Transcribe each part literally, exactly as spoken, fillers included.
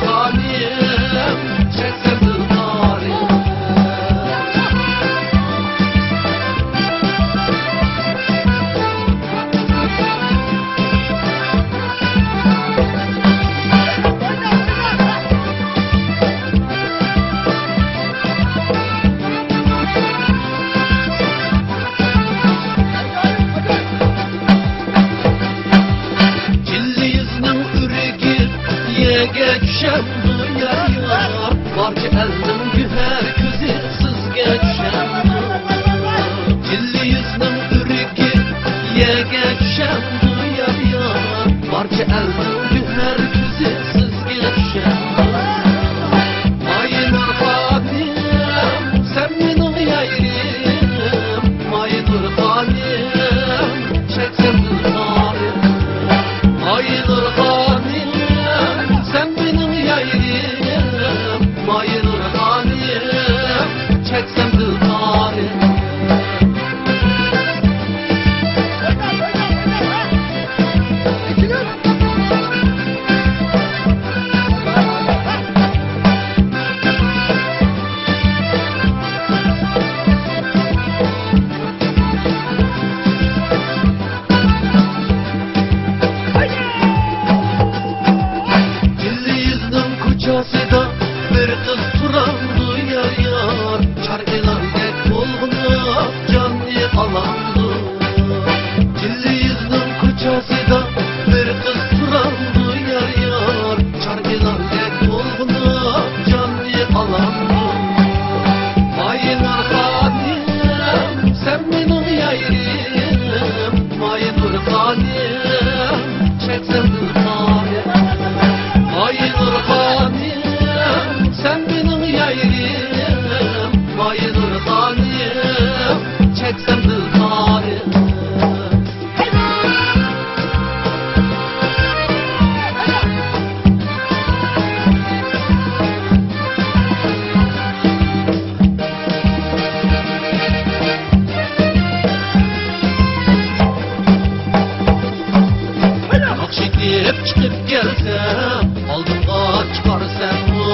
خانىم، چەكسەم دىلدارىم. چىللە يۈزنىڭ ئۆرۈكى يەرگە چۈشەمدۇ يار، يار؟ بارچە ئەلنىڭ گۆھەر كۆزى سىزگە چۈشەمدۇ؟ چىللە يۈزنىڭ ئۆرۈكى يەرگە چۈشەمدۇ يار، يار؟ بارچە ئەلنىڭ گۆھەر كۆزى سىزگە چۈشەمدۇ؟ ماينۇر خانىم، سەن مېنىڭ يايرىم، ماينۇر خانىم، چەكسەم دىلدارىم. ماينۇر خانىم، سەن مېنىڭ يايرىم، ماينۇر خانىم، چەكسەم دىلدارىم. چىللە يۈزنىڭ كوچىسىدا بىر قىز تۇرامدۇ يار، يار؟ چارچىلاردەك تولغىنىپ جاننى ئالامدۇ؟ چىللە يۈزنىڭ كوچىسىدا بىر قىز تۇرامدۇ يار، يار؟ چارچىلاردەك تولغىنىپ جاننى ئالامدۇ؟ ماينۇر خانىم، سەن مېنىڭ يايرىم، ماينۇر خانىم، چەكسەم دىلدارىم. ماينۇر خانىم، سەن مېنىڭ يايرىم، ماينۇر خانىم، چەكسەم دىلدارىم. ناخشا ئېيتىپ چىقىپ كەلسەم، ئالدىمغا چىقارسەنمۇ،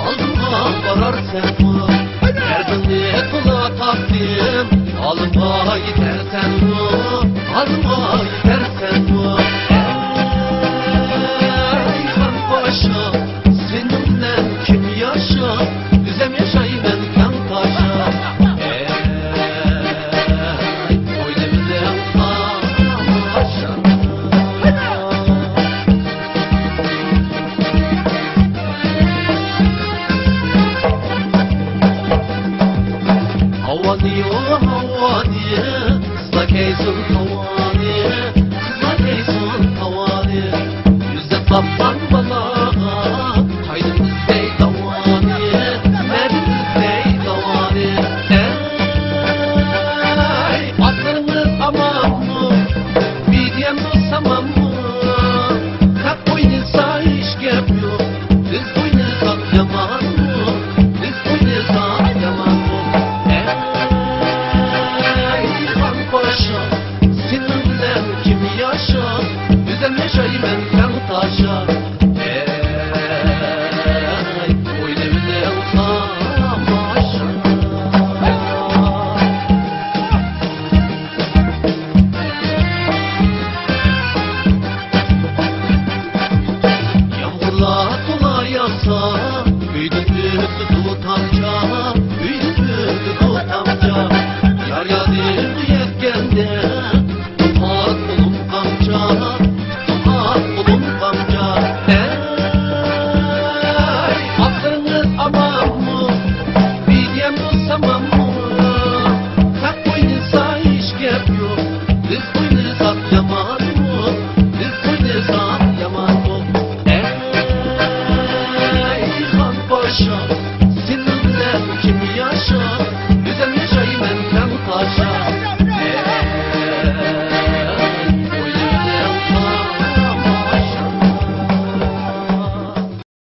ئالدىمغا بارارسەنمۇ؟ دەردىڭنى تولا تارتتىم، ھالىمغا يېتەرسەنمۇ، ھالىمغا يېتەرسەنمۇ؟ ئەي خان پاشا، سېنىڭ بىلەن كىم ياشا؟ ئۆزەم ياشايمەن تەڭ تاشا. ئەي، ئوينىمىدىڭ تاماشا. ھاۋانى، ھاۋانى، قىزلار كەيسۇن ھاۋانى، قىزلار كەيسۇن ھاۋانى. يۈزۈپ قاپقان بالاغا قاينىم ئىزدەي داۋانى، مەدىن ئىزدەي داۋانى. ئەي، ئاتلىرىڭىز ئامانمۇ؟ بىدىيەممۇ سامانمۇ؟ خەق ئوينىسا ھېچ گەپ يوق. بىز ئوينىساق يامانمۇ؟ بىز ئوينىساق يامانمۇ؟ ئەي خان پاشا، سېنىڭ بىلەن كىم ياشا؟ ئۆزەم ياشايمەن تەڭ تاشا. ئەي ئوينىمىدىڭ تاماشا. يامغۇرلار تولا ياغسا، ئۆيدىن ئۆتىدۇ تامچا، ئۆيدىن ئۆتىدۇ تامچا. يار يادى